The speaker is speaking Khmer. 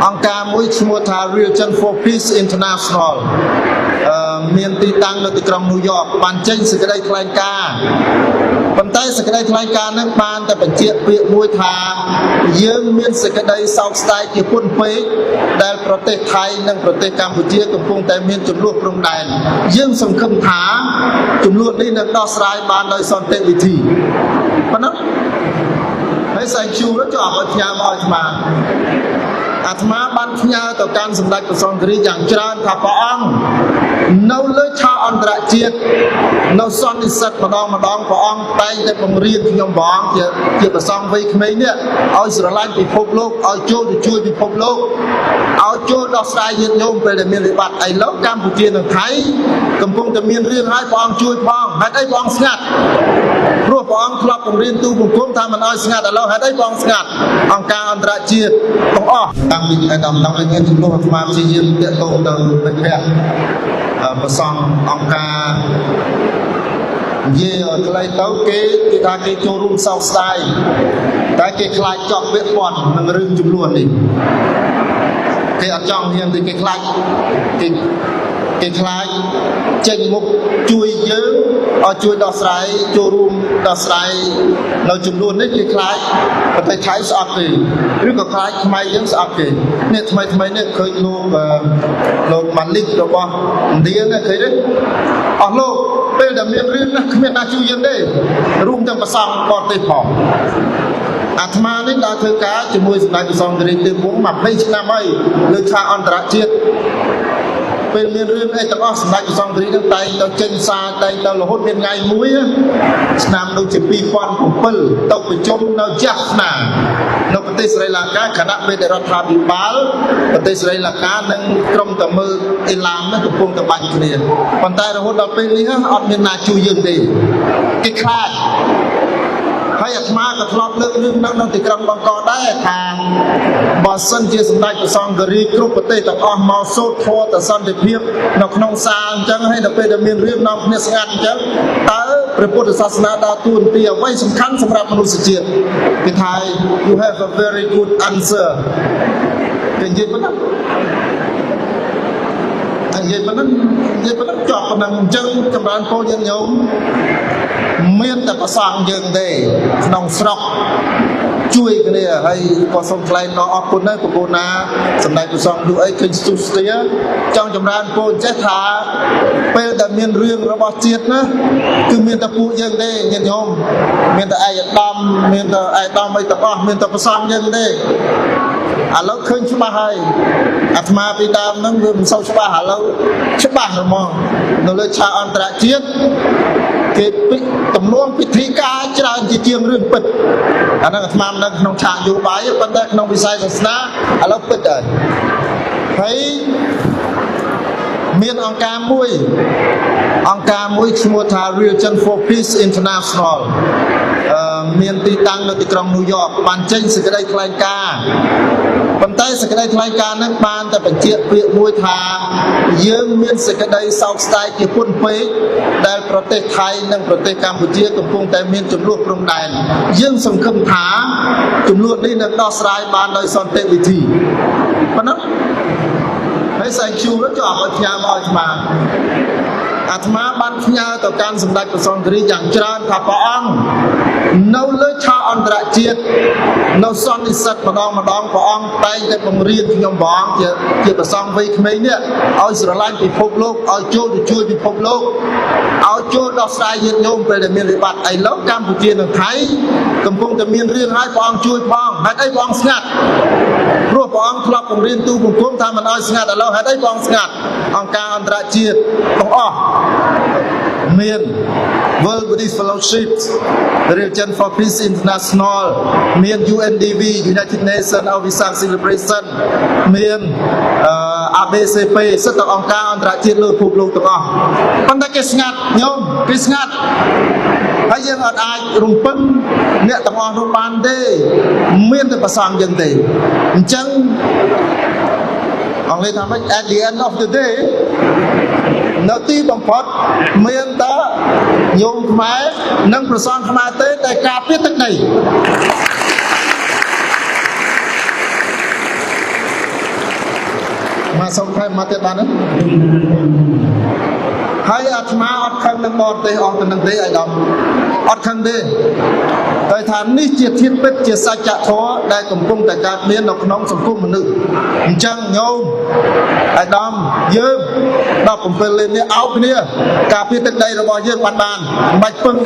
អង្គការមួយឈ្មោះថា Religion for Peace International មានទីតាំងនៅទីក្រុងញូវយ៉កបានចេញសេចក្តីថ្លែងការណ៍ប៉ុន្តែសេចក្តីថ្លែងការណ៍នឹងបានតែបញ្ជាក់ពាក្យមួយថាយើងមានសេចក្តីសោកស្ដាយជាពន់ពេកដែលប្រទេសថៃនិងប្រទេសកម្ពុជាកំពុងតែមានជម្លោះព្រំដែនយើងសង្ឃឹមថាជម្លោះនេះនឹងដោះស្រាយបានដោយសន្តិវិធីប៉ុណ្ណឹងហើយ thank you ទៅចុះឲ្យផ្ញើមកឲ្យអាត្មាអាត្មាបានផ្ញើទៅកាន់សម្ដេចព្រះសង្ឃរាជយ៉ាងច្រើនថាព្រះអង្គនៅលើឆាកអន្តរជាតិនៅសន្និសិទម្ដងម្ដងព្រះអង្គតែងតែបង្រៀនខ្ញុំព្រះអង្គជាព្រះសង្ឃវ័យក្មេងនេះឲ្យស្រឡាញ់ពិភពលោកឲ្យចូលទៅជួយពិភពលោកឲ្យចូលដោះស្រាយញាតិញោមពេលដែលមានវិបត្តិឥឡូវកម្ពុជានិងថៃកំពុងតែមានរឿងហើយព្រះអង្គជួយផងហេតុអីព្រះអង្គស្ងាត់ព្រោះព្រះអង្គធ្លាប់បង្រៀនទូបង្គំថាមិនឲ្យស្ងាត់ឥឡូវហេតុអីព្រះអង្គស្ងាត់អង្គការអន្តរជាតិទាំងអស់តាំងពីឯកឧត្តមតាំងពីមានជម្លោះអាត្មាព្យាយាមតាក់ទងទៅមិត្តភក្តិប្រសង់អង្គការនិយាយឲ្យខ្លីទៅគេគេថាគេចូលរួមសោកស្ដាយតែគេខ្លាចជាប់ពាក់ព័ន្ធនឹងរឿងជម្លោះនេះគេអត់ចង់ហ៊ានទេគេខ្លាចគេខ្លាចចេញមុខជួយយើងឲ្យជួយដោះស្រាយចូលរួមដោះស្រាយនៅជម្លោះនេះគេខ្លាចប្រទេសថៃស្អប់គេឬក៏ខ្លាចខ្មែរយើងស្អប់គេនេះថ្មីថ្មីនេះឃើញលោកម៉ាលិករបស់ឥណ្ឌានេះឃើញទេអស់លោកពេលដែលមានរឿងណាគ្មានណាជួយយើងទេរួមទាំងប្រសង់បរទេសផងអាត្មានេះដើរធ្វើការជាមួយសម្ដេចព្រះសង្ឃរាជទិវង្ស20ឆ្នាំហើយលើឆាកអន្តរជាតិពេលមានរឿងអីទាំងអស់សម្ដេចព្រះសង្ឃរាជនឹងតែងទៅចេញសារតែងទៅរហូតមានថ្ងៃមួយឆ្នាំដូចជា2007ទៅប្រជុំនៅចាស់ស្នានៅប្រទេសស្រីលង្កាខណៈពេលដែលរដ្ឋាភិបាលប្រទេសស្រីលង្កានិងក្រុមតមើលអ៊ីឡាមនោះកំពុងតែបាញ់គ្នាប៉ុន្តែរហូតដល់ពេលនេះអត់មានណាជួយយើងទេគេខ្លាចហើយអាត្មាក៏ធ្លាប់លើករឿងនោះនៅទីក្រុងបង្គរដែរថាបើសិនជាសម្ដេចព្រះសង្ឃរាជគ្រប់ប្រទេសទាំងអស់មកសូត្រធម៌ទៅសន្តិភាពនៅក្នុងសាលអញ្ចឹងហើយដល់ពេលដែលមានរឿងនាំគ្នាស្ងាត់អញ្ចឹងតើព្រះពុទ្ធសាសនាដើរតួនាទីអ្វីសំខាន់សម្រាប់មនុស្សជាតិគេថា you have a very good answer គេនិយាយប៉ុណ្ណានិយាយប៉ុណ្ណឹងនិយាយប៉ុណ្ណឹងចប់ប៉ុណ្ណឹងអញ្ចឹងចម្រើនពរញាតិញោមមានតែប្រសង់យើងទេក្នុងស្រុកជួយគ្នាហើយក៏សូមថ្លែងដល់អរគុណដែរប្រគូណាសម្ដេចព្រះសង្ឃយុអីឃើញស្ទុះស្ទាចង់ចម្រើនពរចេះថាពេលដែលមានរឿងរបស់ជាតិណាគឺមានតែពួកយើងទេញាតិញោមមានតែឯកឧត្តមមានតែឯកឧត្តមអីទាំងអស់មានតែព្រះសង្ឃយើងទេឥឡូវឃើញច្បាស់ហើយអាត្មាពីដើមហ្នឹងវាមិនសូវច្បាស់ឥឡូវច្បាស់ហ្មងនៅលើឆាកអន្តរជាតិគេពិទំនួងពិធីការច្រើនជាជាងរឿងពិតអាហ្នឹងអាត្មាមិនដឹងក្នុងឆាកនយោបាយទេប៉ុន្តែក្នុងវិស័យសាសនាឥឡូវពិតហើយហើយមានអង្គការមួយអង្គការមួយឈ្មោះថា Religion for Peace International មានទីតាំងនៅទីក្រុងញូវយ៉កបានចេញសេចក្តីថ្លែងការណ៍ប៉ុន្តែសេចក្តីថ្លែងការណ៍នឹងបានតែបញ្ជាក់ពាក្យមួយថាយើងមានសេចក្តីសោកស្ដាយជាពន់ពេកដែលប្រទេសថៃនិងប្រទេសកម្ពុជាកំពុងតែមានជម្លោះព្រំដែនយើងសង្ឃឹមថាជម្លោះនេះនឹងដោះស្រាយបានដោយសន្តិវិធីប៉ុណ្ណឹងហើយ thank you ទៅចុះឲ្យផ្ញើមកឲ្យអាត្មាអាត្មាបានផ្ញើទៅកាន់សម្ដេចព្រះសង្ឃរាជយ៉ាងច្រើនថាព្រះអង្គនៅលើឆាកអន្តរជាតិនៅសន្និសិទម្ដងម្ដងព្រះអង្គតែងតែបង្រៀនខ្ញុំព្រះអង្គជាព្រះសង្ឃវ័យក្មេងនេះឲ្យស្រឡាញ់ពិភពលោកឲ្យចូលទៅជួយពិភពលោកឲ្យចូលដោះស្រាយញាតិញោមពេលដែលមានវិបត្តិឥឡូវកម្ពុជានិងថៃកំពុងតែមានរឿងហើយព្រះអង្គជួយផងហេតុអីព្រះអង្គស្ងាត់ព្រោះព្រះអង្គធ្លាប់បង្រៀនទូបង្គំថាមិនឲ្យស្ងាត់ឥឡូវហេតុអីព្រះអង្គស្ងាត់អង្គការអន្តរជាតិទាំងអស់មាន World Buddhist Fellowship, Religion for Peace International មាន UNDV United Nations of Vesak Celebration មានABCP សិតតែអង្គការអន្តរជាតិលើពិភពលោកទាំងអស់ប៉ុន្តែគេស្ងាត់ញោមគេស្ងាត់ហើយយើងអត់អាចរំពឹងអ្នកទាំងអស់នោះបានទេមានតែប្រសងយើងទេអញ្ចឹងអង់គ្លេសថាម៉េច at the end of the day នៅទីបំផុតមានតែញោមខ្មែរនិងប្រសងខ្មែរទេតែការពារទឹកដី មកសុំថែមមកទៀតបានទេហើយអាត្មាអត់ខឹងនឹងបរទេសអស់ទៅនឹងទេអាយដាមអត់ខឹងទេតែថានេះជាធាតុពិតជាសច្ចធម៌ដែលកំពុងតែកើតមាននៅក្នុងសង្គមមនុស្សអញ្ចឹងញោមអាយដាមយើង17លាននេះអោបគ្នាការពារទឹកដីរបស់យើងបានបានមិនបាច់ពឹង